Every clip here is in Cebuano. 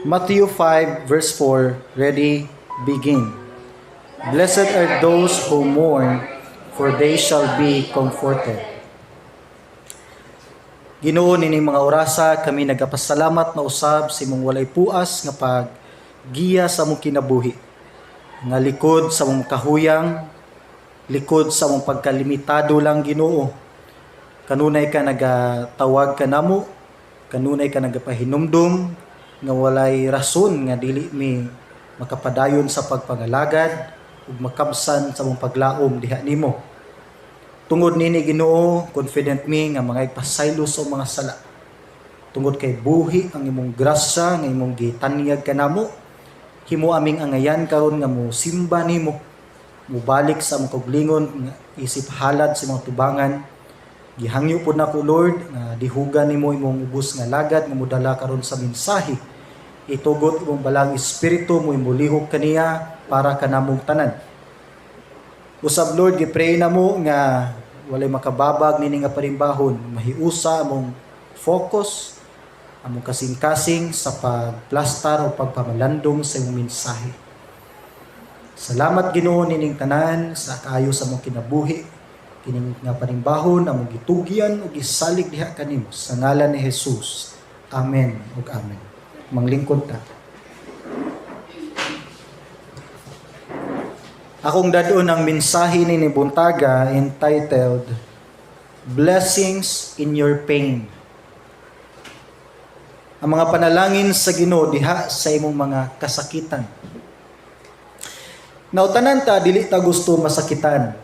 Matthew 5 verse 4. Ready, begin. Blessed are those who mourn, for they shall be comforted. Ginoo, nining mga orasa kami nagapasalamat na usab sa imong walay puas nga paggiya sa among kinabuhi. Nga likod sa among kahuyang, likod sa among pagkalimitado lang, Ginoo, kanunay ka nagatawag kanamo, kanunay ka nagapahinumdum nga walay rason nga dili mi makapadayon sa pagpangalagad ug makabsan sa among paglaom diha nimo. Tungod nini, Ginoo, confident mi nga mga ipasaylo sa mga sala. Tungod kay buhi ang imong grasya nga imong gitanyag kanamo, himo aming angayan karon nga mo simba nimo, mubalik sa among kaugalingon nga isip halad sa imong tubangan. Gihangyo pod nako, Lord, nga dihugan nimo imong ubos nga lagad nga modala karon sa mensahe. Itugot imong Balaang Espiritu mo imulihok kaniya para kanamong tanan. Usab, Lord, gi-pray namo nga walay makababag nini nga panimbahon, mahiusa among focus, among kasing-kasing sa pagplastar o pagpamalandong sa imong mensahe. Salamat, Ginoo, nining tanan sa kaayo sa among kinabuhi. Kining nga panimbahon among gitugyan ug gisalig diha kanimo sa ngalan ni Jesus. Amen ug amen. Manglingkod ta. Akong dad-on ang mensahe ni buntaga entitled "Blessings in Your Pain." Ang mga panalangin sa Ginoo diha sa imong mga kasakitan. Now, tanan ta dili ta gusto masakitan.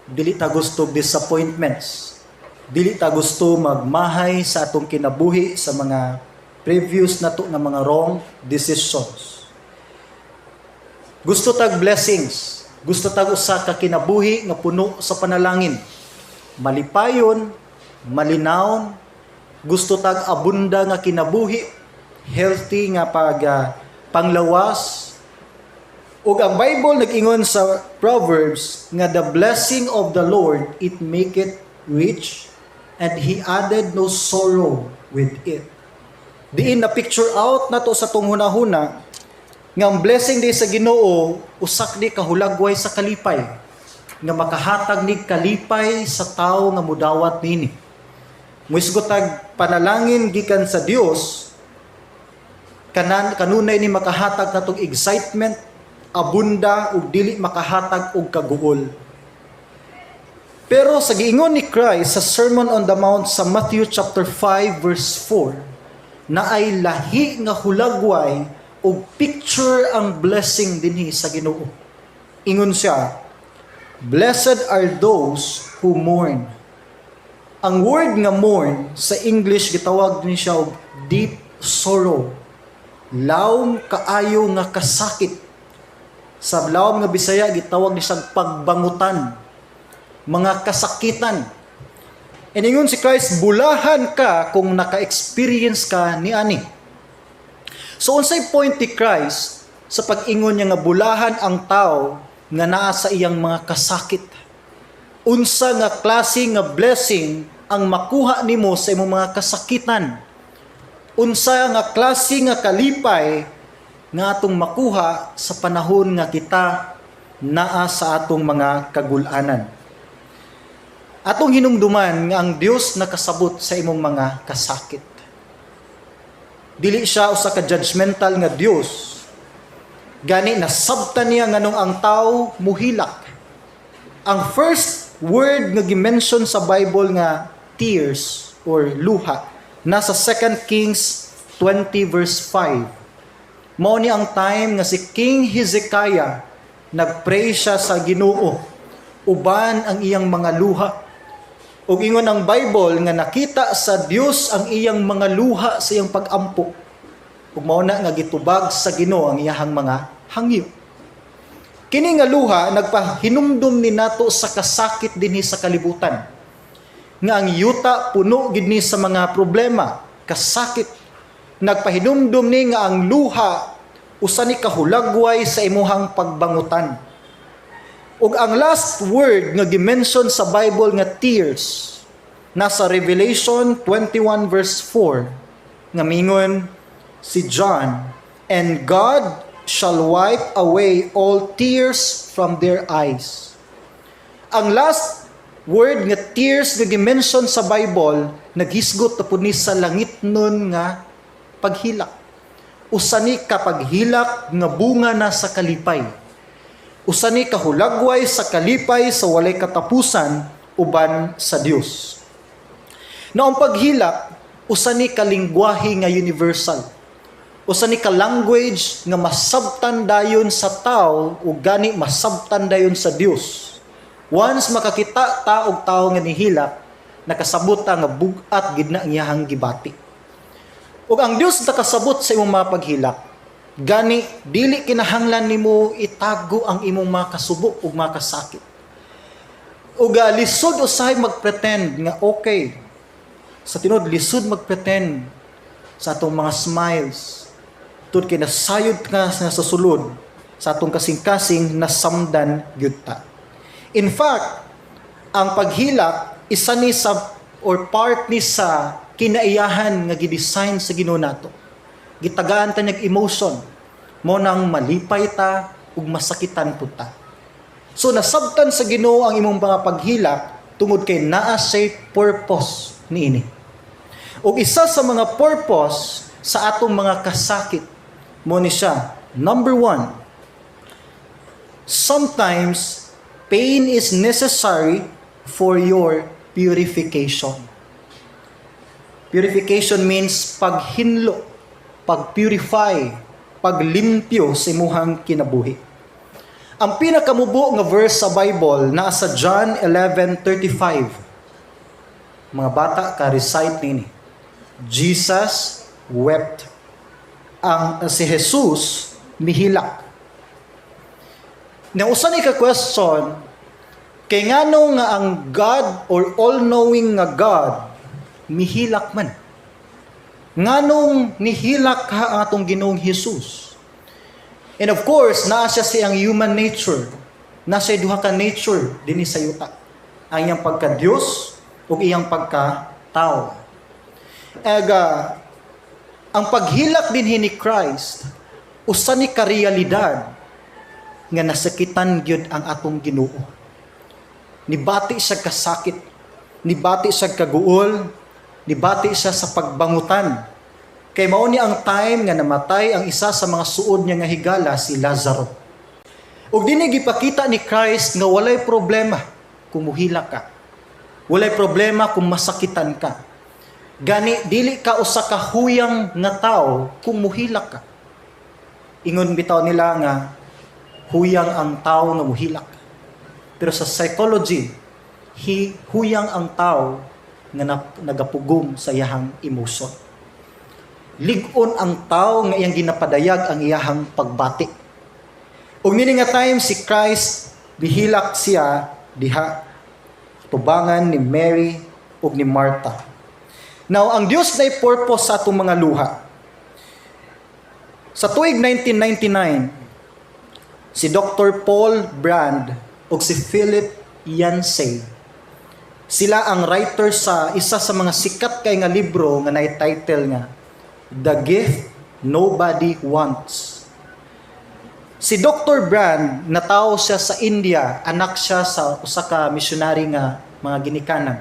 Dili ta gusto disappointments. Dili ta gusto magmahay sa atong kinabuhi sa mga previous nato nga mga wrong decisions. Gusto tag blessings. Gusto tag usa ka kinabuhi nga puno sa panalangin. Malipayon, malinawon, gusto tag abunda nga kinabuhi, healthy nga pag panglawas. Ug ang Bible nag-ingon sa Proverbs nga the blessing of the Lord, it maketh rich and He added no sorrow with it. Diin na picture out nato sa atong hunahuna nga ang blessing di sa Ginoo usak di kahulagway sa kalipay nga makahatag ni kalipay sa tawo nga mudawat nini. Muisgot tag panalangin gikan sa Dios, kanan kanunay ni makahatag natong excitement, abunda ug dili makahatag og kaguol. Pero sa giingon ni Christ sa Sermon on the Mount sa Matthew chapter 5 verse 4, na ay lahi nga hulagway ug picture ang blessing dinhi sa Ginoo. Ingon siya, "Blessed are those who mourn." Ang word nga mourn sa English gitawag ni siya og deep sorrow. Lawom kaayo nga kasakit. Sa lawom nga Bisaya, gitawag ni siyang pagbangutan. Mga kasakitan. And ingon si Christ, bulahan ka kung naka-experience ka ni ani. So unsay point ni Christ sa pag-ingon niya nga bulahan ang tao nga naa sa iyang mga kasakit? Unsa nga klase nga blessing ang makuha nimo sa imong mga kasakitan? Unsa nga klase nga kalipay nga atong makuha sa panahon nga kita naa sa atong mga kagulanan? Atong hinumduman nga ang Dios nakasabot sa imong mga kasakit. Dili siya usa ka judgmental nga Dios. Gani nasabtan niya nganong ang tao muhilak. Ang first word nga gi-mention sa Bible nga tears or luha nasa 2 Kings 20 verse 5. Mao ni ang time nga si King Hezekiah nagpray siya sa Ginoo uban ang iyang mga luha. Ug ingon ang Bible nga nakita sa Dios ang iyang mga luha sa iyang pag-ampo. Ug mao na nga gitubag sa Ginoo ang iyahang mga hangyo. Kini nga luha nagpahinumdum ni nato sa kasakit dinhi sa kalibutan. Nga ang yuta puno gid ni sa mga problema, kasakit. Nagpahinumdum ni nga ang luha usa ni kahulagway sa imuhang pagbangutan. Ug ang last word nga gi-mention sa Bible nga tears nasa Revelation 21 verse 4 nga mingon si John, And God shall wipe away all tears from their eyes." Ang last word nga tears nga gi-mention sa Bible, naghisgot na pud ni sa langitnon nga paghilak. Usa ni ka paghilak nga bunga na sa kalipay. Usa ni kahulagway sa kalipay sa walay katapusan uban sa Dios. Na ang paghilak, usa ni ka lingwahe nga universal. Usa ni ka language nga masabtan dayon sa tao ug gani masabtan dayon sa Dios. Once makakita ta og tao nga nihilak, nakasabot ta nga bug-at gid na ang iyahang gibati. Ug ang Dios nakasabot sa imong mga paghilak. Gani dili kinahanglan nimo itago ang imong mga kasubo ug mga kasakit. Ug lisod usahay magpretend nga okay. Sa tinuod, lisod magpretend sa atong mga smiles. Tud kay nasayod nga sa sulod sa atong kasing-kasing, nasamdan gyud ta. In fact, ang paghilak, isa ni sa or part ni sa kinaiyahan nga gidesign sa Ginoo nato. Gitagaan ta niyag emotion mo nang malipay ta ug masakitan pud ta. So nasabtan sa Ginoo ang imong mga paghilak tungod kay naa say purpose niini. Ug isa sa mga purpose sa atong mga kasakit mo ni siya. Number one, sometimes pain is necessary for your purification. Purification means paghinlo, pagpurify, paglimpyo sa imuhang kinabuhi. Ang pinakamubo nga verse sa Bible naa sa John 11:35. Mga bata ka recite nini. Jesus wept. Ang si Jesus mihilak. Now, usa ni ka question kay ngano nga ang God or all-knowing nga God mihilak man? Nganong nihilak ka ang atong Ginoong Hesus? And of course, naa siya siyang human nature. Naa siya duha ka nature dinhi sa yuta. Ang iyang pagka-Dios ug iyang pagka-tao. Aga, ang paghilak dinhi ni Christ, usa ni ka realidad nga nasakitan gyud ang atong Ginoo. Nibati siya kasakit, nibati siya kaguol, nibati siya sa pagbangutan. Kay mao ni ang time nga namatay ang isa sa mga suod niya nga higala, si Lazaro. Ug dinhi gipakita ni Christ nga walay problema kung muhilak ka. Walay problema kung masakitan ka. Gani dili ka usa ka huyang nga tao kung muhilak ka. Ingon bitaw nila nga huyang ang tao nga muhilak. Pero sa psychology, huyang ang tao nga nagapugong sa iyahang emotion. Lig-on ang tao nga iyang ginapadayag ang iyahang pagbati. Ug nini nga time, si Christ bihilak siya diha tubangan ni Mary ug ni Martha. Now, ang Dios na purpose sa atong mga luha. Sa tuig 1999, si Dr. Paul Brand ug si Philip Yancey, sila ang writer sa isa sa mga sikat kay nga libro nga na-title nga "The Gift Nobody Wants". Si Dr. Brand, natawo siya sa India, anak siya sa usa ka missionary nga mga ginikanan.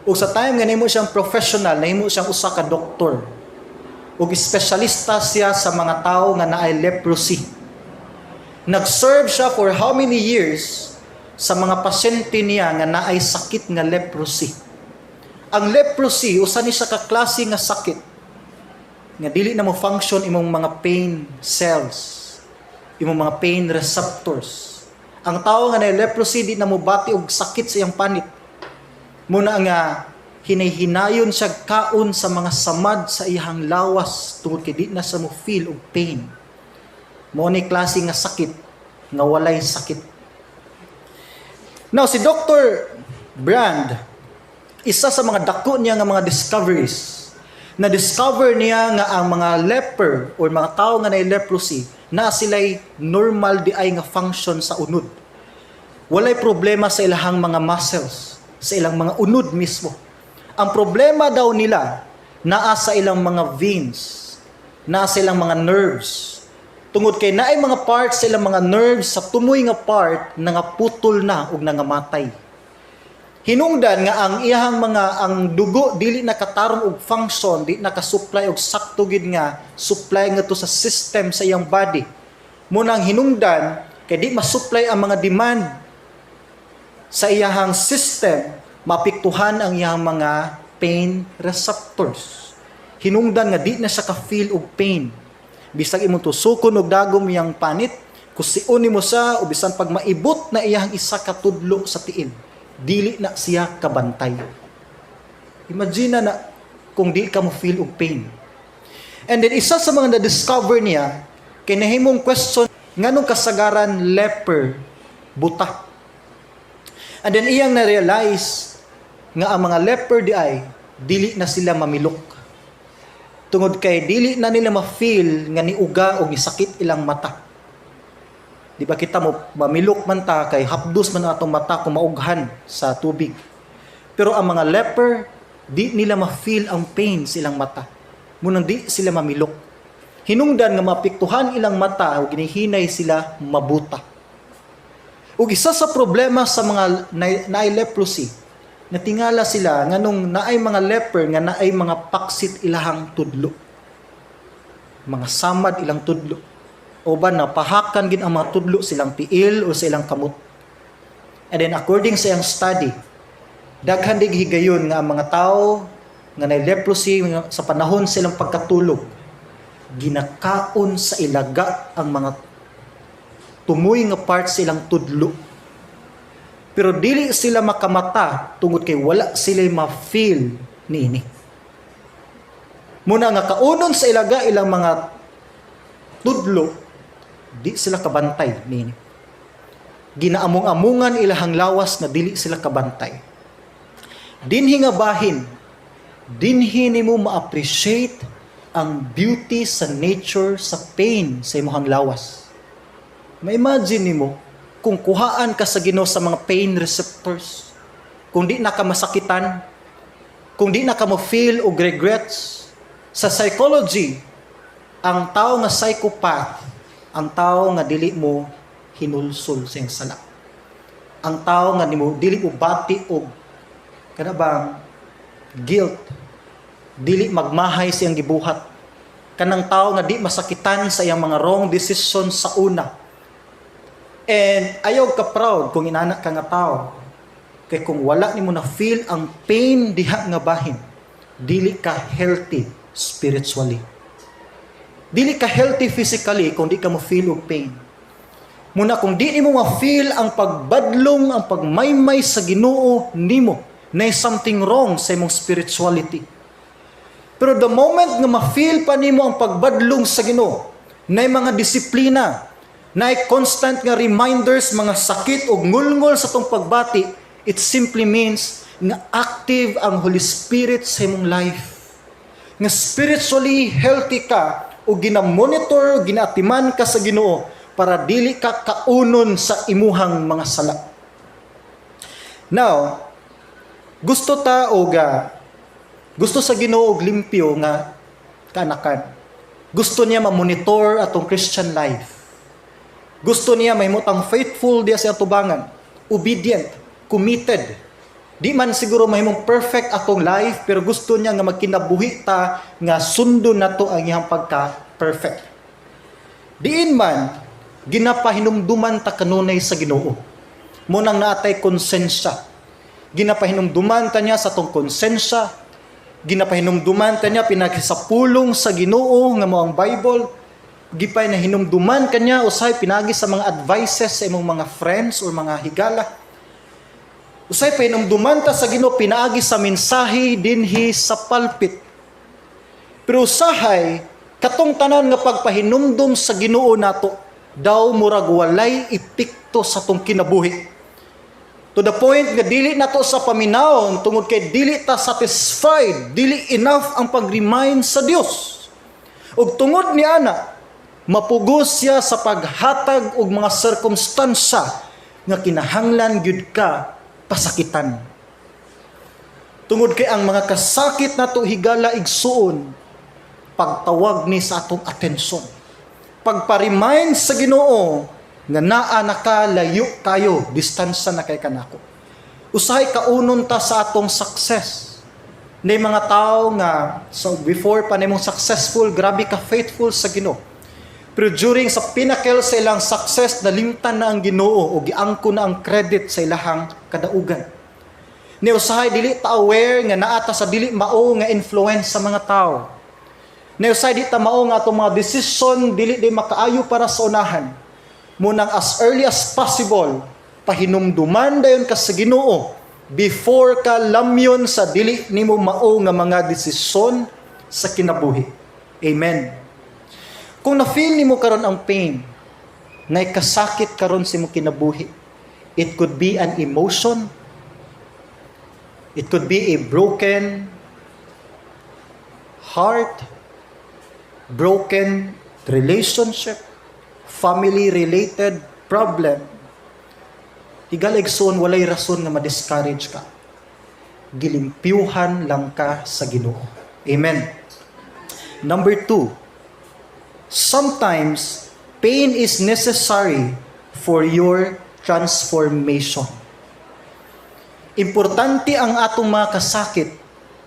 Ug sa time nga nahimo siyang professional, nahimo siyang usa ka doktor. Ug espesyalista siya sa mga tao nga naay leprosy. Nag-serve siya for how many years sa mga pasyente niya nga naay sakit nga leprosy. Ang leprosy, usa ni siya ka klase nga sakit nga dili na mo function imong mga pain cells, imong mga pain receptors. Ang tao nga naay leprosy, di na mo bati og sakit sa iyang panit. Muna nga hinay-hinayon siya kaon sa mga samad sa iyang lawas tungod kay di na sa mo feel og pain. Mo ni klase nga sakit nga walay sakit. Now, si Dr. Brand, isa sa mga dako niya nga mga discoveries, na discover niya nga ang mga leper or mga tao nga naay leprosy, na sila'y normal di ay nga function sa unod. Walay problema sa ilahang mga muscles, sa ilang mga unod mismo. Ang problema daw nila naa sa ilang mga veins. Na silang mga nerves. Tungod kay naay mga parts sa ilang mga nerves sa tumoy nga part nangaputol na ug nangamatay. Hinungdan nga ang iyahang mga ang dugo dili nakatarong og function, di nakasupply og sakto gid nga supply ngadto sa system sa iyang body. Munang hinungdan kay di masupply ang mga demand sa iyahang system, maapektuhan ang iyahang mga pain receptors. Hinungdan nga di na siya ka-feel og pain. Bisag imong tusukon og dagom iyang panit, kusion nimo sa o bisan pag maibot na iyahang isa ka tudlo sa tiil, dili na siya kabantay. Imagine na kung di ka mo feel og pain. And then isa sa mga na-discover niya, kay nahimong question nganong kasagaran leper buta. And then iyang na-realize nga ang mga leper di ay dili na sila mamilok. Tungod kay dili na nila ma-feel nga niuga o nisakit ilang mata. Di ba kita mo mamilok man ta kay hapdos man atong mata kung maughan sa tubig? Pero ang mga leper, di nila ma-feel ang pain sa ilang mata. Munang di sila mamilok. Hinungdan nga maapektuhan ilang mata o ginihinay sila mabuta. Ug isa sa problema sa mga naay leprosy, natingala sila nganong naay mga leper nga naay mga paksit ilahang tudlo. Mga samad ilang tudlo. O ba napahakan gin ang mga tudlo silang tiil o sa ilang kamot. And then according sa iyang study, daghan dig higayon nga ang mga tao nga naay leprosy nga sa panahon silang pagkatulog, ginakaon sa ilaga ang mga tumoy nga part sa ilang tudlo. Pero dili sila makamata tungod kay wala sila ma-feel niini. Muna nga kaunon sa ilaga ilang mga tudlo, di sila kabantay niini. Ginaamong-amungan ilahang lawas na dili sila kabantay. Dinhi nga bahin, dinhi nimo ma-appreciate ang beauty sa nature sa pain sa imong lawas. Ma-imagine nimo kung kuhaan ka sa Ginoo sa mga pain receptors, kung di na ka masakitan, kung di na ka mo-feel og regrets. Sa psychology, ang tao nga psychopath, ang tao nga dili mo hinulsol sa iyang sala. Ang tao nga nimo dili mo bati og kana bang guilt, dili magmahay sa iyang gibuhat. Kanang tao nga di masakitan sa iyang mga wrong decision sa una. And ayaw ka proud kung inana ka nga tao. Kay kung wala nimo na feel ang pain diha nga bahin, dili ka healthy spiritually. Dili ka healthy physically kung di ka mo feel og pain. Muna kung di nimo ma-feel ang pagbadlong, ang pagmaymay sa Ginoo nimo, na something wrong sa imong spirituality. Pero the moment nga ma-feel pa nimo ang pagbadlong sa Ginoo, na mga disiplina, na constant nga reminders, mga sakit o ngulngol sa tong pagbati, it simply means nga active ang Holy Spirit sa imong life. Nga spiritually healthy ka o gina-monitor, ginaatiman ka sa Ginoo para dili ka kaunon sa imuhang mga sala. Now, gusto ta og gusto sa Ginoo og limpyo nga kaanakan. Gusto niya ma-monitor atong Christian life. Gusto niya mahimutang faithful diya sa atubangan, obedient, committed. Di man siguro mahimong perfect atong life, pero gusto niya nga magkinabuhi ta nga sundon nato ang iyang pagka-perfect. Diin man ginapahinumduman ta kanunay sa Ginoo. Munang naatay konsensya. Ginapahinumduman ta niya sa atong konsensya. Ginapahinumduman ta niya pinagi sa pulong sa Ginoo nga mao ang Bible. Gipay na hinumduman kanya usahay pinagi sa mga advices sa imong mga friends or mga higala. Usahay pahinumduman ta sa Ginoo pinaagi sa mensahe dinhi sa pulpit. Pero usahay katong tanan nga pagpahinumdum sa Ginoo nato daw murag walay epekto sa tong kinabuhi. To the point nga dili nato sa paminawon tungod kay dili ta satisfied, dili enough ang pag-remind sa Dios. Ug tungod ni ana, mapugos siya sa paghatag og mga sirkumstansya nga kinahanglan gyud ka pasakitan. Tungod kay ang mga kasakit nato, higala, igsuon, Pagtawag ni sa atong atensyon. Pagpa-remind sa Ginoo nga naa nakalayo kayo, distansya na kay kanako. Usahay kaunon ta sa atong success. May mga tao nga so before pa nimong successful, grabe ka faithful sa Ginoo. Pero during sa pinnacle sa ilang success, nalimtan na ang Ginoo o giangko na ang credit sa ilahang kadaugan. Ni usahay dili ta aware nga naa ta sa dili mao nga influence sa mga tao. Ni usahay di ta mao nga atong mga decision dili di makaayo para sa unahan. Munang as early as possible, pahinumduman dayon ka sa Ginoo before ka lamyon sa dili nimo mao nga mga desisyon sa kinabuhi. Amen. Kung na-feel nimo karon ang pain, na kasakit karon sa imong kinabuhi, it could be an emotion, it could be a broken heart, broken relationship, family-related problem. Higala igsoon, walay rason nga ma-discourage ka. Gilimpyuhan lang ka sa Ginoo. Amen. Number two, sometimes pain is necessary for your transformation. Importante ang atong mga kasakit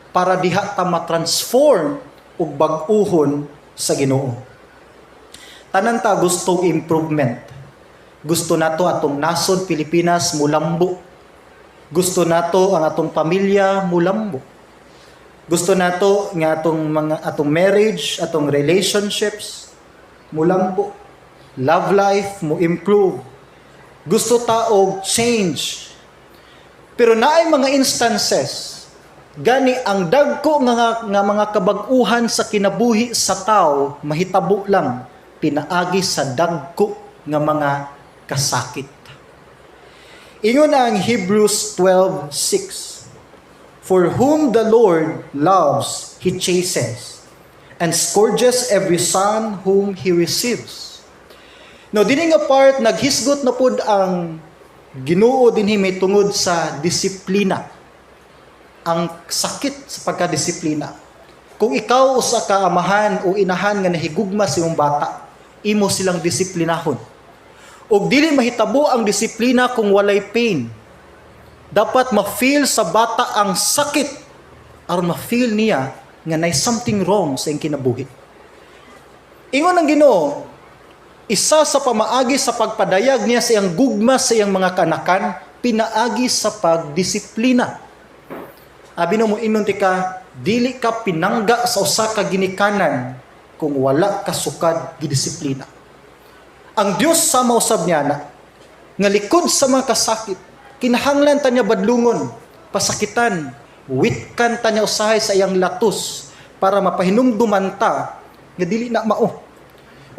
para diha ta ma-transform ug bag-uhon sa Ginoo. Tanan ta gusto improvement. Gusto nato atong nasod Pilipinas mulambo. Gusto nato ang atong pamilya mulambo. Gusto nato nga atong mga atong marriage, atong relationships mulambo. Love life mo improve. Gusto ta og change. Pero naay mga instances gani ang dagko nga mga kabag-uhan sa kinabuhi sa tao mahitabo lang pinaagi sa dagko nga mga kasakit. Ingon ang Hebrews 12:6. "For whom the Lord loves, He chastens, and scourges every son whom He receives." No, dini nga part, naghisgot na pud ang Ginoo dinhi may tungod sa disiplina. Ang sakit sa pagkadisiplina. Kung ikaw usa ka amahan o inahan nga nahigugma sa imong bata, imo silang disiplinahon. Ug dili mahitabo ang disiplina kung walay pain. Dapat ma-feel sa bata ang sakit aron ma-feel niya nga nay something wrong sa iyang kinabuhi. Ingon ang Ginoo, isa sa pamaagi sa pagpadayag niya sa iyang gugma sa iyang mga kanakan, pinaagi sa pagdisiplina. Abi no mo inon ti ka, dili ka pinangga sa usa ka ginikanan kung wala ka sukad gidisiplina. Ang Dios sama usab niya na nga likod sa mga kasakit, kinahanglan ta niya badlungon, pasakitan, witkan ta niya usahay sa iyang latos para mapahinumduman ta nga dili na mao.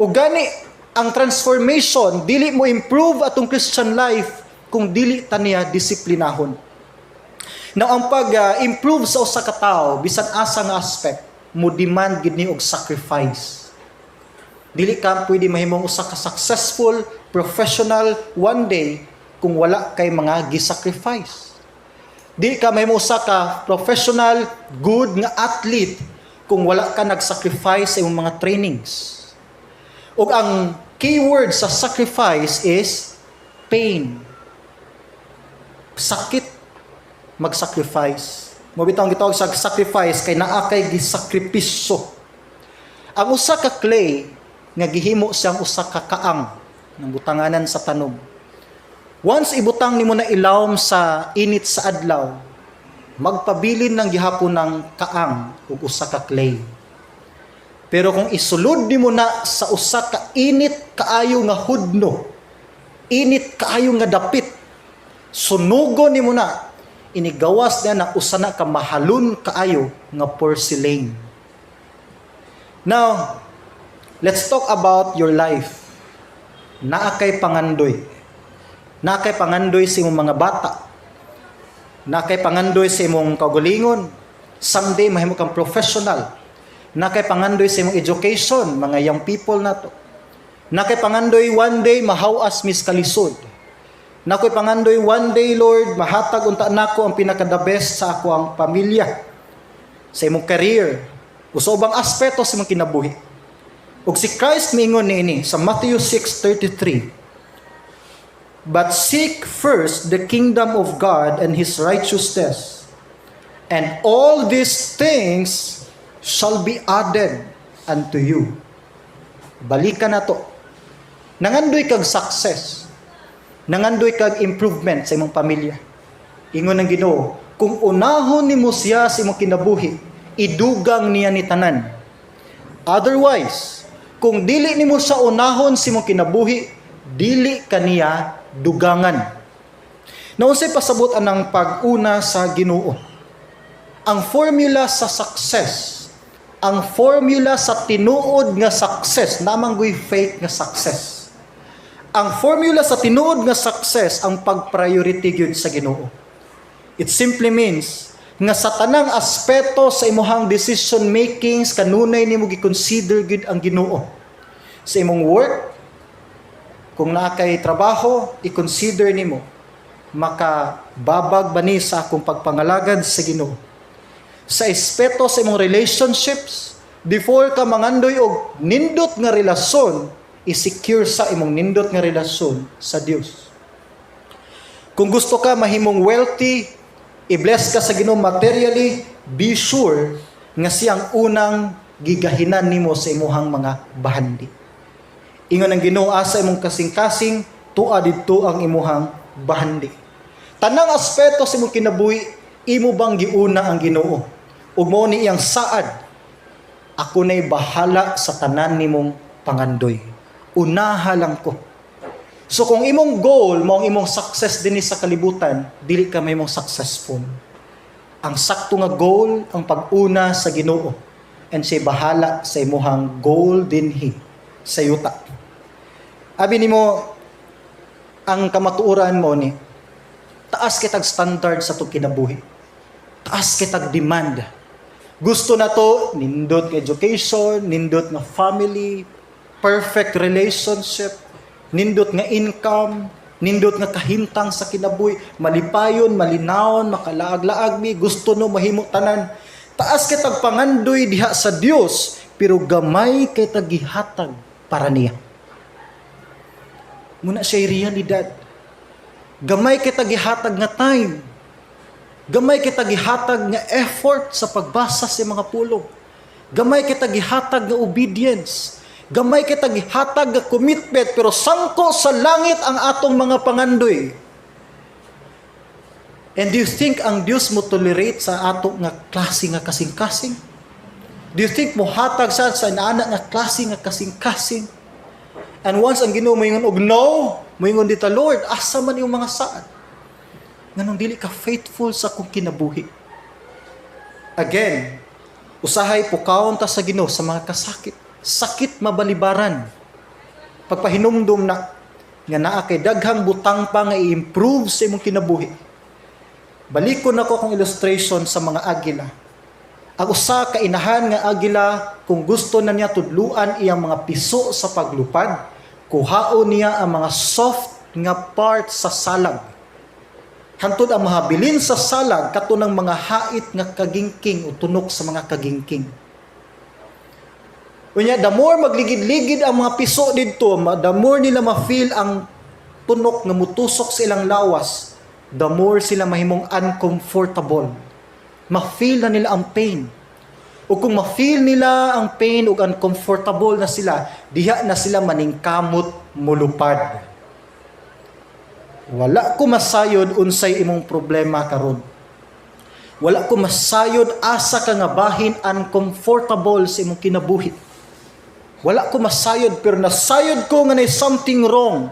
O gani ang transformation, dili mo improve atong Christian life kung dili ta niya disiplinahon. Now ang pag-improve sa usa ka tawo bisan asa nga aspect mo demand gid ni og sacrifice. Dili ka pwede mahimong usa ka successful professional one day kung wala kay mga gisacrifice. Dili ka mahimo usa ka professional good nga athlete kung wala ka nag-sacrifice sa imong mga trainings. Ug ang keyword sa sacrifice is pain. Sakit mag-sacrifice. Mo bitaw ang gitawag sa sacrifice kay naa kay gisakripisyo. Ang usa ka clay nga gihimo siyang usa ka kaang ng butanganan sa tanom. Once ibutang nimo na ilawom sa init sa adlaw, magpabilin ng gihapon ng kaang ug usa ka clay. Pero kung isulod nimo na sa usa ka init kaayo nga hudno, init kaayo nga dapit, sunugon nimo na, inigawas niya na usa na ka mahalon kaayo nga porcelain. Now, let's talk about your life. Naa kay pangandoy. Naa kay pangandoy sa imong mga bata. Naa kay pangandoy sa imong kaugalingon. Someday mahimo kang professional. Naa kay pangandoy sa imong education, mga young people nato. Naa kay pangandoy one day mahaw-as mis kalisod. Naa koy pangandoy one day, Lord, mahatag unta nako ang pinaka the best sa ako ang pamilya. Sa imong career, O sa ubang aspeto sa imong kinabuhi. Ug si Christ miingon niini sa Matthew 6:33, "But seek first the kingdom of God and His righteousness, and all these things shall be added unto you." Balikan na to. Nangandoy kag success. Nangandoy kag improvement sa imong pamilya. Ingon ng Ginoo, kung unahon nimo siya sa imong kinabuhi, idugang niya ni tanan. Otherwise, kung dili nimo sa unahon sa imong kinabuhi, dili kaniya dugangan. Naunsay pasabot anang pag-una sa Ginoo? Ang formula sa success, ang formula sa tinuod nga success, naa man goy fake nga success. Ang formula sa tinuod nga success ang pag-priority gyud sa Ginoo. It simply means nga sa tanang aspeto sa imuhang decision makings, kanunay nimo gi-consider gyud ang Ginoo. Sa imong work, kung naa kay trabaho, i-consider nimo, makababag ba ni sa akong pagpangalagad sa Ginoo? Sa aspeto sa imong relationships, before ka mangandoy og nindot nga relasyon, i-secure sa imong nindot nga relasyon sa Dios. Kung gusto ka mahimong wealthy, i-bless ka sa Ginoo materially, be sure nga siyang unang gigahinan nimo sa imuhang mga bahandi. Ingon ang Ginoo, asa imong kasing-kasing, tua didto ang imuhang bahandi. Tanang aspeto sa imong kinabuhi, imo bang giuna ang Ginoo? Ug mao ni iyang saad, ako na'y bahala sa tanan nimong pangandoy. Unaha lang ko. So kung imong goal mao ang imong success dinhi sa kalibutan, dili ka mahimong successful. Ang sakto nga goal ang pag-una sa Ginoo and siya bahala sa imuhang goal dinhi sa yuta. Abi nimo, ang kamatuoran mo ni taas kitag standard sa atong kinabuhi. Taas kitag demand. Gusto na to nindot nga education, nindot nga family, perfect relationship, nindot nga income, nindot nga kahimtang sa kinabuhi, malipayon, malinawon, makalaag-laag mi, gusto no mahimo tanan. Taas kitag pangandoy diha sa Dios, pero gamay kay tag gihatag para niya. Muna siya realidad. Gamay kita gihatag nga time. Gamay kita gihatag nga effort sa pagbasa sa mga pulong. Gamay kita gihatag nga obedience. Gamay kita gihatag nga commitment, pero sangko sa langit ang atong mga pangandoy. And do you think ang Dios mo tolerate sa ato nga klase nga kasing-kasing? Do you think mo hatag sa inaana nga klase nga kasing-kasing? And once ang Ginoo moingon og no, moingon dita, "Lord, asa man yung mga saad? Nganong dili ka faithful sa akong kinabuhi?" Again, usahay pukawon ta sa Ginoo sa mga kasakit. Sakit mabalibaran. Pagpahinumdum na nga naa kay daghang butang pa nga i-improve sa imong kinabuhi. Balikon nako akong illustration sa mga agila. Ang usa ka inahan nga agila, kung gusto na niya tudluan iyang mga piso sa paglupad, kuhaon niya ang mga soft nga part sa salag. Hantod ang mahabilin sa salag kato ng mga hait nga kagingking o tunok sa mga kagingking. Unya, the more magligid-ligid ang mga piso didto, the more nila ma-feel ang tunok nga mutusok sa ilang lawas, the more sila mahimong uncomfortable. Ma-feel na nila ang pain. O kung ma-feel nila ang pain ug uncomfortable na sila, diha na sila maningkamot mulupad. Wala ko masayod unsay imong problema karon. Wala ko masayod asa ka nga bahin uncomfortable sa imong kinabuhi. Wala ko masayod, pero nasayod ko nga nay something wrong.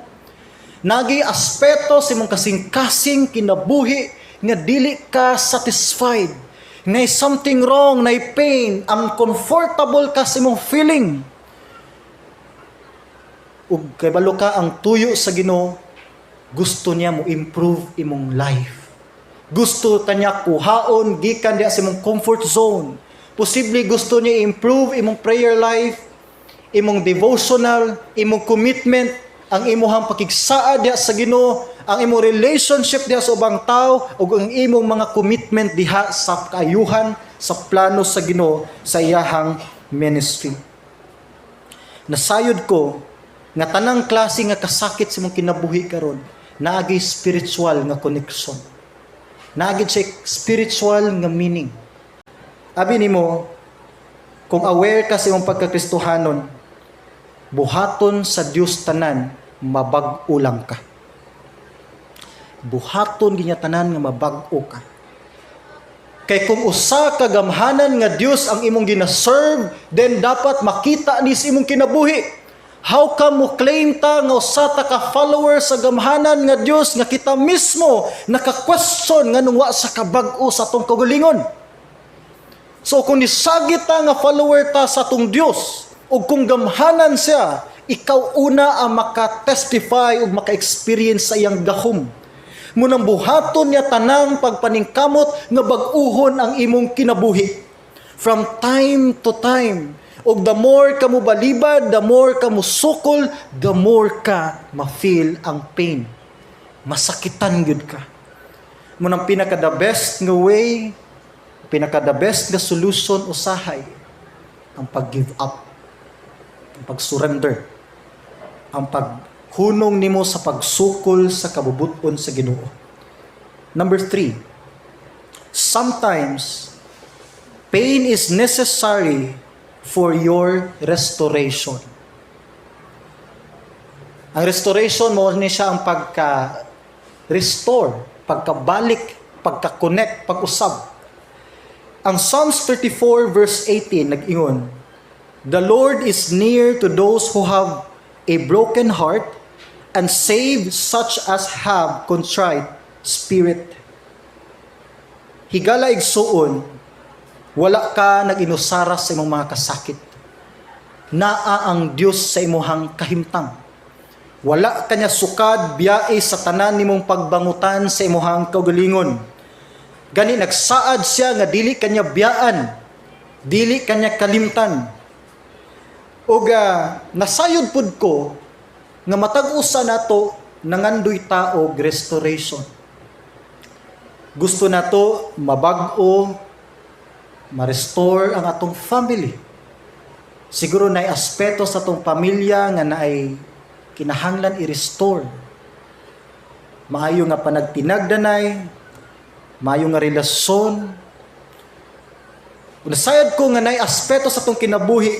Nagi aspeto sa imong kasing-kasing kinabuhi nga dili ka satisfied. Nay something wrong, nay pain, uncomfortable ka sa imong feeling. Ug kabalo ka ang tuyo sa Ginoo, gusto niya mo improve imong life. Gusto kanya kuhaon gikan diha sa imong comfort zone. Posible gusto niya improve imong prayer life, imong devotional, imong commitment, ang imuhang pakigsaad diha sa Ginoo, ang imong relationship diha sa ubang tao ug ang imong mga commitment diha sa kaayuhan sa plano sa Ginoo sa iyahang ministry. Nasayod ko nga tanang klase nga kasakit sa imong kinabuhi karon naagi spiritual nga connection. Naagi siya spiritual nga meaning. Abi nimo, kung aware ka sa imong pagkakristohanon, buhaton sa Dios tanan mabag-o lang ka. Buhaton ginya tanan nga mabag-o ka. Kay kung usa ka gamhanan nga Dios ang imong gina-serve, then dapat makita ni sa imong kinabuhi. How come mo claim ta nga usa ta ka follower sa gamhanan nga Dios nga kita mismo naka-question nganong wa sa kabag-o sa atong kaugalingon? So kung nisagit ta nga follower ta sa atong Dios ug kung gamhanan siya, ikaw una ang maka-testify ug maka-experience sa iyang gahom. Munang buhaton niya tanang pagpaningkamot nga bag-uhon ang imong kinabuhi. From time to time. Ug the more ka mo balibad, the more ka mo sukol, the more ka ma-feel ang pain. Masakitan gyud ka. Munang pinaka the best nga way, pinaka the best nga solution usahay ang pag-give up, ang pag-surrender, ang paghunong nimo sa pagsukol sa kabubuton sa Ginoo. Number three, sometimes pain is necessary for your restoration. Ang restoration mo ni siya ang pagka restore, pagkabalik, pagka-connect, pag-usab. Ang Psalms 34 verse 18 nag-ingon, "The Lord is near to those who have a broken heart and save such as have contrite spirit." Higala igsuon, wala ka nag-inusara sa imong mga kasakit. Naa ang Dios sa imuhang kahimtang. Wala kanya sukad biyae sa tanan nimong pagbangutan sa imuhang kaugalingon. Gani nagsaad siya nga dili kanya biyaan, dili kanya kalimtan. Ug nasayod pud ko nga matag usa nato nangandoy ta og restoration. Gusto nato mabag-o, ma-restore ang atong family. Siguro naay aspeto sa atong pamilya nga naay kinahanglan i-restore. Maayo nga panagtinagdanay, maayo nga relasyon. Nasayod ko nga naay aspeto sa atong kinabuhi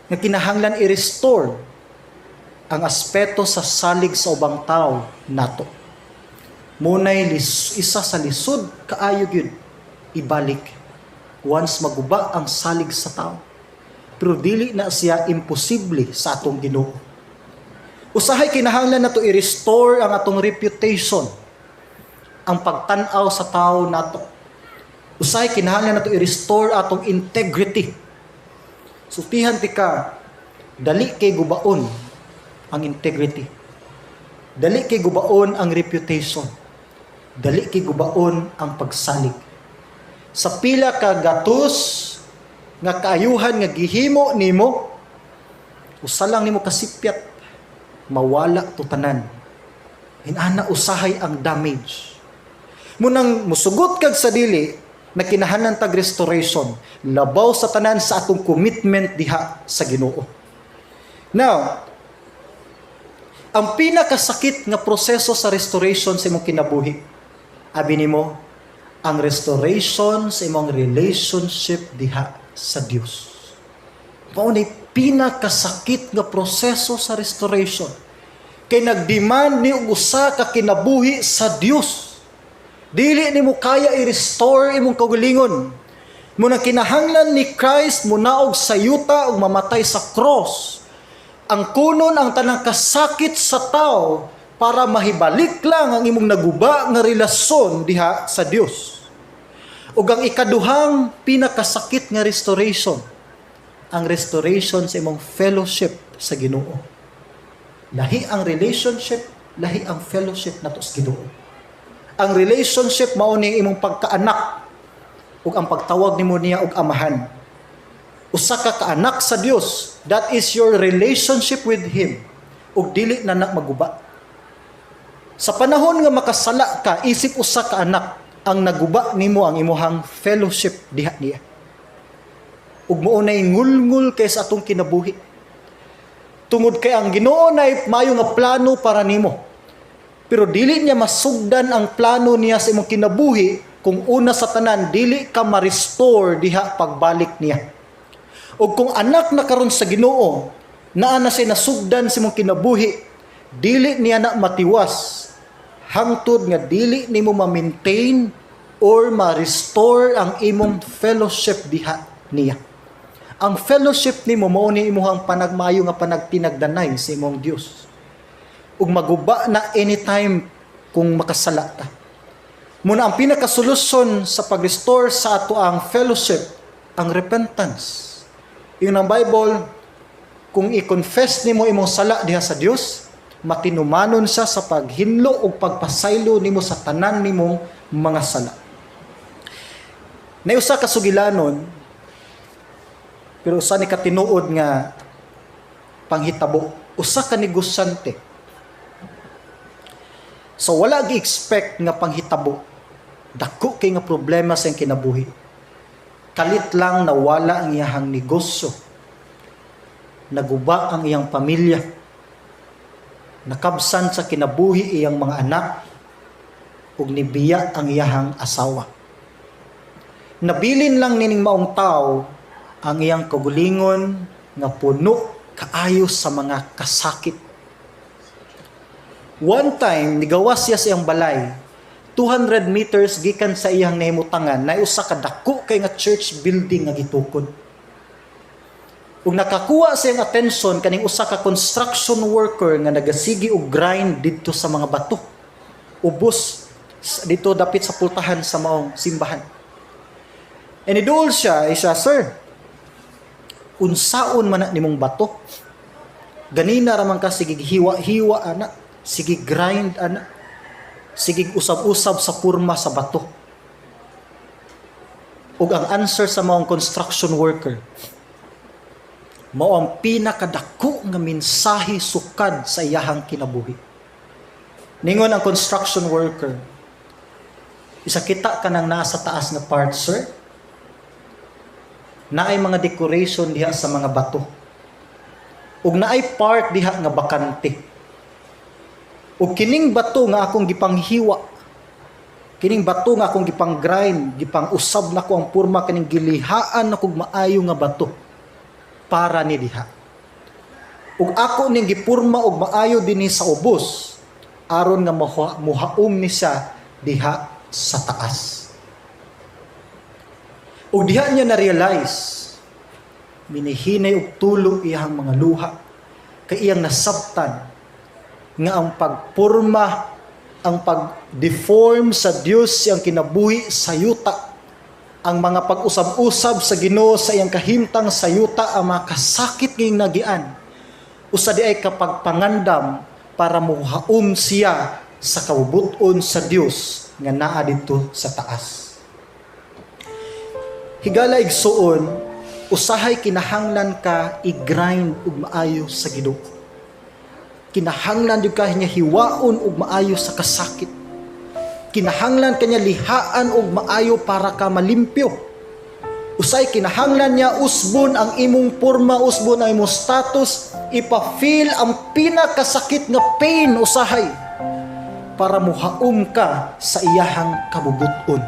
nga kinahanglan i-restore ang aspeto sa salig sa ubang tao nato. Munay isa sa lisod kaayo gyud ibalik once maguba ang salig sa tao. Pero dili na siya imposible sa atong Ginoo. Usahay kinahanglan nato i-restore ang atong reputation, ang pagtan-aw sa tao nato. Usahay kinahanglan nato i-restore atong integrity. Sultihan tika, dali kay gubaon ang integrity. Dali kay gubaon ang reputation. Dali kay gubaon ang pagsalig. Sa pila ka gatos nga kaayuhan nga gihimo nimo, usa lang nimo kasipyat, mawala to tanan. Inana usahay ang damage. Munang musugot kag sa dili na kinahanglan tag restoration, labaw sa tanan sa atong commitment diha sa Ginoo. Now, ang pinakasakit nga proseso sa restoration sa imong kinabuhi, abi nimo, ang restoration sa imong relationship diha sa Dios. Mao ni pinakasakit nga proseso sa restoration. Kay nagdemand ni og usa ka kinabuhi sa Dios. Dili nimo kaya i-restore imong kaugalingon. Muna kinahanglan ni Christ munaog sa yuta ug mamatay sa cross. Ang kunon ang tanang kasakit sa tao para mahibalik lang ang imong naguba nga relasyon diha sa Dios. Ug ang ikaduhang pinakasakit nga restoration, ang restoration sa imong fellowship sa Ginoo. Lahi ang relationship, lahi ang fellowship nato sa Ginoo. Ang relationship mao ni imong pagkaanak ug ang pagtawag nimo niya og amahan. Usa ka kaanak sa Dios, that is your relationship with Him, ug dili na na maguba. Sa panahon nga makasala ka, isip usa ka anak, ang naguba nimo ang imuhang fellowship diha niya. Ug mao nay ngulngul kay sa atong kinabuhi. Tungod kay ang Ginoo nay maayo nga plano para nimo. Pero dili niya masugdan ang plano niya sa imong kinabuhi kung una sa tanan dili ka ma-restore diha pagbalik niya. Ug kung anak na karon sa Ginoo, naa na siya nasugdan sa imong kinabuhi, dili niya na matiwas hangtod nga dili nimo ma-maintain or ma-restore ang imong fellowship diha niya. Ang fellowship nimo mao ni imong panagmayo nga panagtinagdanay sa imong Dios. Ug maguba na anytime kung makasala ta. Muna ang pinakasolusyon sa pag-restore sa ato ang fellowship, ang repentance. Ingon ang Bible, kung i-confess nimo imong sala diha sa Dios, matinumanon siya sa paghinlo ug pagpasaylo nimo sa tanan nimong mga sala. Nay usa ka sugilanon, pero usa ni katinuod nga panghitabo, usa ka negosyante. So wala gi-expect nga panghitabo, dako kay nga problema sa iyang kinabuhi. Kalit lang nawala ang iyahang negosyo. Naguba ang iyang pamilya. Nakabsan sa kinabuhi iyang mga anak ug nibiya ang iyahang asawa. Nabilin lang nining maong tao ang iyang kaugalingon nga puno kaayo sa mga kasakit. One time, nigawas siya sa iyang balay. 200 meters gikan sa iyang nahimutangan na usa ka dako kay nga church building nga gitukod. Ug nakakuha sa iyang attention kaning usa ka construction worker nga nagasigi og grind didto sa mga bato. Ubos dito dapit sa pultahan sa maong simbahan. And niduol siya, ay siya, "Sir, unsaon man na nimong bato? Ganina raman ka sige hiwa-hiwa ana, sige grind ana, sige usab-usab sa purma sa bato." Ug ang answer sa maong construction worker, mao ang pinakadako nga mensahe sukad sa iyahang kinabuhi. Ningon ang construction worker, "Isa kita ka nang nasa taas nga part, sir. Naay mga decoration diha sa mga bato. Ug naay part diha nga bakante. Ug kining bato nga akong gipanghiwa, kining bato nga akong gipang-grind, gipang-usab nako ang purma, kining gilihaan nako maayo nga bato para ni diha. Ug ako ning gipurma og maayo dinhi sa ubos aron nga muhaom ni siya diha sa taas." Ug diha niya na-realize, minihinay og tulo iyang mga luha kay iyang nasabtan nga ang pagpurma, ang pag-deform sa Dios siyang kinabuhi sa yuta, ang mga pag-usab-usab sa Ginoo sa iyang kahimtang sa yuta, ang mga kasakit ngayong nagian, usa di ay kapagpangandam para muhaom siya sa kabubut-on sa Dios nga naa didto sa taas. Higala igsuon, usahay kinahanglan ka i-grind og maayo sa Ginoo. Kinahanglan jud ka niya hiwaon og maayo sa kasakit. Kinahanglan kanya lihaan og maayo para ka malimpyo. Usay kinahanglan niya usbon ang imong porma, usbon ang imong status, ipa-feel ang pinakasakit nga pain usahay para muhaom ka sa iyahang kabubuton.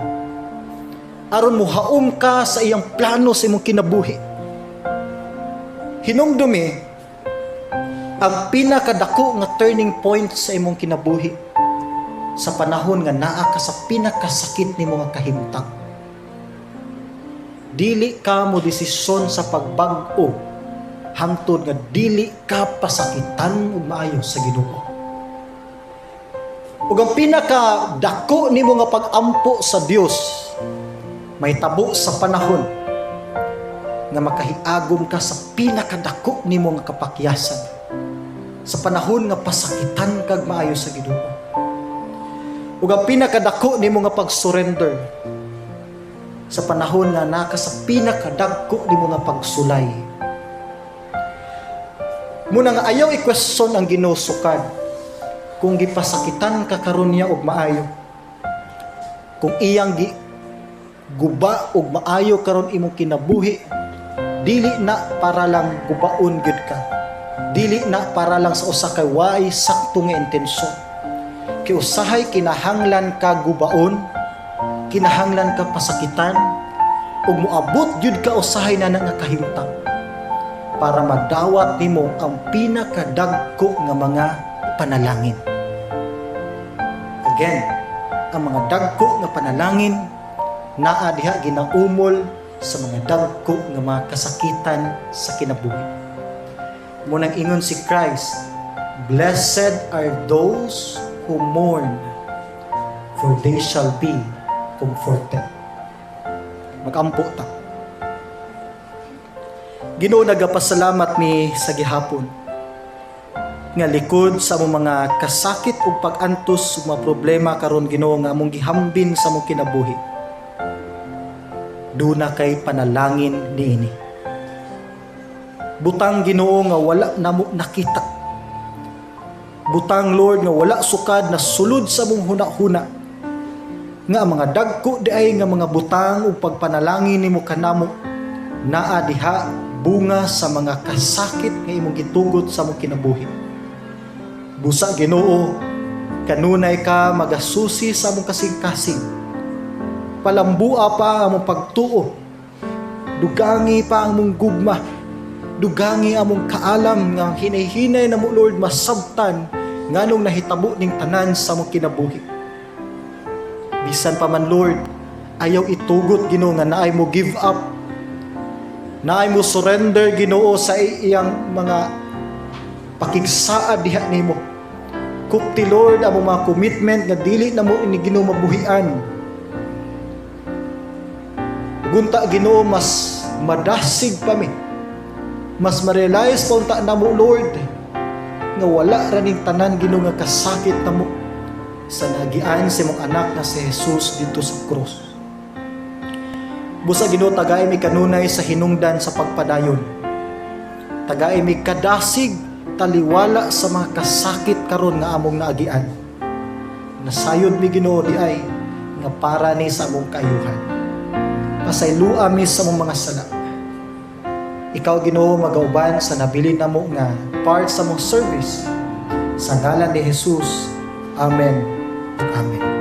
Aron muhaom ka sa iyang plano sa imong kinabuhi. Hinumdumi ang pinakadako nga turning point sa imong kinabuhi sa panahon nga naa ka sa pinakasakit nimo nga kahimtang. Dili ka mo desisyon sa pagbag-o hangtod nga dili ka pasakitan og maayo sa Ginoo. Ug ang pinaka dako nimo nga pag-ampo sa Dios mahitabo sa panahon nga makahiagom ka sa pinakadako nimo nga kapakyasan, sa panahon nga pasakitan kag maayo sa Ginoo. Ug ang pinakadako nimo nga pag-surrender sa panahon nga naka sa pinakadagko nimo nga pagsulay. Muna nga ayaw i-question ang Ginoo sukad kung gipasakitan ka karon niya og maayo. Kung iyang gi guba og maayo karon imong kinabuhi. Dili na para lang gubaon gyud ka. Dili na para lang sa usa ka waay sakto nga intensyon. Kay usahay kinahanglan ka gubaon, kinahanglan ka pasakitan, ug moabot gyud ka usahay na nga kahimtang para madawat nimo ang pinakadagko nga mga panalangin. Again, ang mga dagko nga panalangin naa diha ginaumol sa mga dagko nga mga kasakitan sa kinabuhi. Mao nang ingon si Christ, "Blessed are those who mourn, for they shall be comforted." Magampo ta. Ginoo, nagapasalamat mi sa gihapon nga likod sa among mga kasakit ug pag-antos ug mga problema karon, Ginoo, nga among gihambin sa among kinabuhi, duna kay panalangin niini. Butang, Ginoo, nga wala namo nakita. Butang, Lord, nga wala sukad na sulod sa among huna-huna nga ang mga dagko diay nga mga butang ug pagpanalangin nimo kanamo naa diha bunga sa mga kasakit nga imong gitugot sa among kinabuhi. Busa, Ginoo, kanunay ka magasusi sa among kasing-kasing. Palambua pa ang among pagtuo. Dugangi pa ang among gugma. Dugangi among kaalam nga hinay-hinay namo, Lord, masabtan nganong nahitabo ning tanan sa among kinabuhi. Bisan pa man, Lord, ayaw itugot, Ginoo, nga naay mo give up. Naay mo surrender, Ginoo, sa iyang mga pakigsaad diha nimo. Kupti, Lord, among mga commitment nga dili namo ini, Ginoo, mabuhian. Gunta, Ginoo, mas madasig pa mi. Mas ma-realize pa unta namo, Lord, nga wala ra ning tanan, Ginoo, nga kasakit namo sa nagian sa imong anak nga si Jesus didto sa krus. Busa, Ginoo, tagai mi kanunay sa hinungdan sa pagpadayon. Tagai mi kadasig taliwala sa mga kasakit karon nga among naagian. Nasayod mi, Ginoo, diay nga para ni sa among kaayuhan. Pasaylua mi sa among mga sala. Ikaw, Ginoo, magauban sa nabilin namo nga part sa among service. Sa ngalan ni Jesus. Amen. Amen.